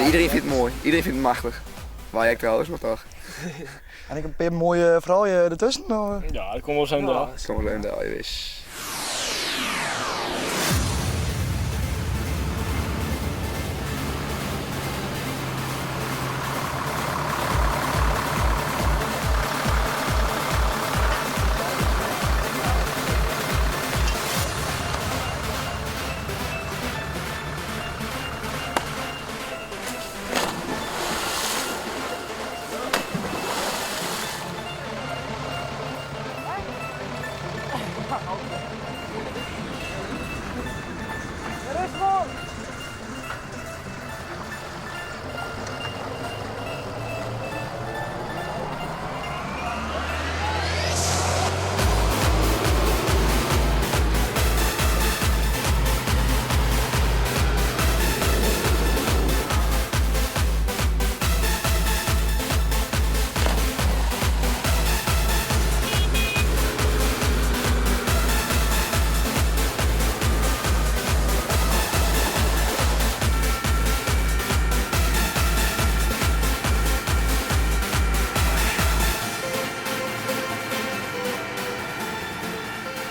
Iedereen vindt het mooi, iedereen vindt het machtich. Wy ek trouwens, mar toch. En ek in pear moaie froulju dertusken? Ja, dat komt wol sa del. Dat komt wol even del, jawis.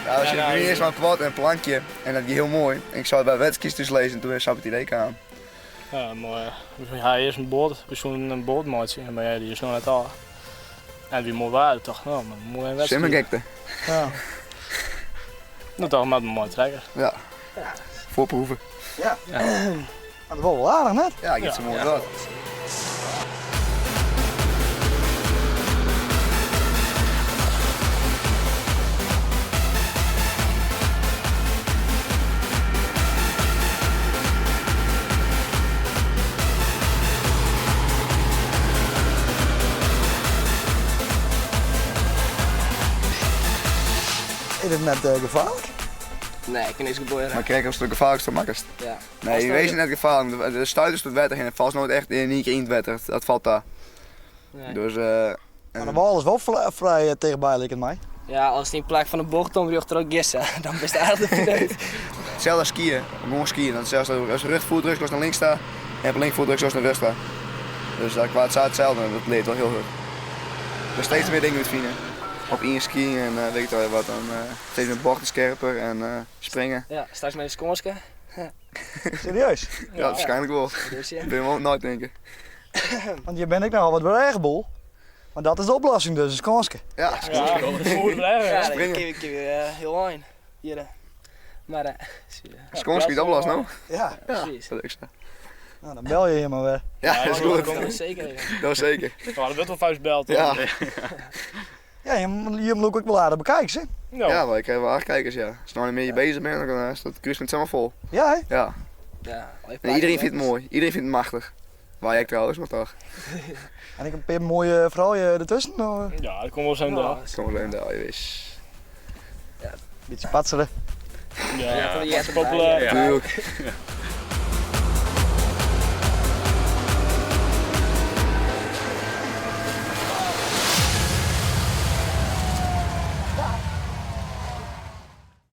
Ja, we zitten nu eerst maar plat en een plankje en dat ging heel mooi. En ik zag het bij wedstrijdjes dus lezen en toen is het idee kwam. Ja, moai. We ha earst in boat, we soenen in boat meitsje, mar ja, dy is noch net ôf. En it wie moai waar, tocht no, mar moai in wedstriid. Simmergekte. Ja. No tocht moat moai trekke. Ja. Voorproeven. Ja. Dat wol wol aardich net? Ja, giet sa moai dat. Is it net gefaarlik? Nee, kin niks gebeuren. Mar krekt ast it gefaarlikste makkest. Ja. Nee, wees net gefaarlik. De stuiters it wetter hinne falst noait echt yn ien kear yn it wetter. Dat falt ta. Nee. Dus, Mar de wâl is wol frij tichtby liket my. Ja, ast yn plak fan de bocht om rjochterop giest, dan bist eigentlik de pineut. Itselde as skyen, gewoan skyen. Dan sels as rjochterfoet drukt nei links ta en op linkerfoet drukt nei rjochts ta. Dus dat kwa sa itselde, dat leart wol hiel hurd. Der steeds mear dingen útfine. Op ien skyen en weet ik it wat, dan steeds mear bochten skerper en springen. Ja, straks mei in skânske. Serieus? Ja, waarschijnlijk wol. Dus ja. Ik bin wol oan it neitinken. Want je bent ek nochal wat brêgebol. Mar dat is de oplossing dus, in skânske. Ja, skânske. Ja, Springen. dan kin we hiel ein. Hjir. Mar Skânske is oplost no? Ja. Precies. Dat is ek sa. Nou, dan bel je je mar wer. Ja, dat is goed. Zeker. Dat zeker. Nou, dat wurdt wol foar ús beld. Ja. Ja, jim lûke ek wol aardich bekijks, hè? Ja, wy krije wol aardich kijkers, ja. As no net mear bezich binne, dan is dat kruispunt samar fol. Ja, hè? Ja. Ja. En iedereen vindt het mooi. Iedereen vindt het machtich. Wy ek trouwens, mar toch. En ek in pear moaie froulju dertusken? Ja, dat komt wol sa del. Dat komt wol even del, jawis. Bytsje patsere. Ja, ja, populair. Tuurlijk.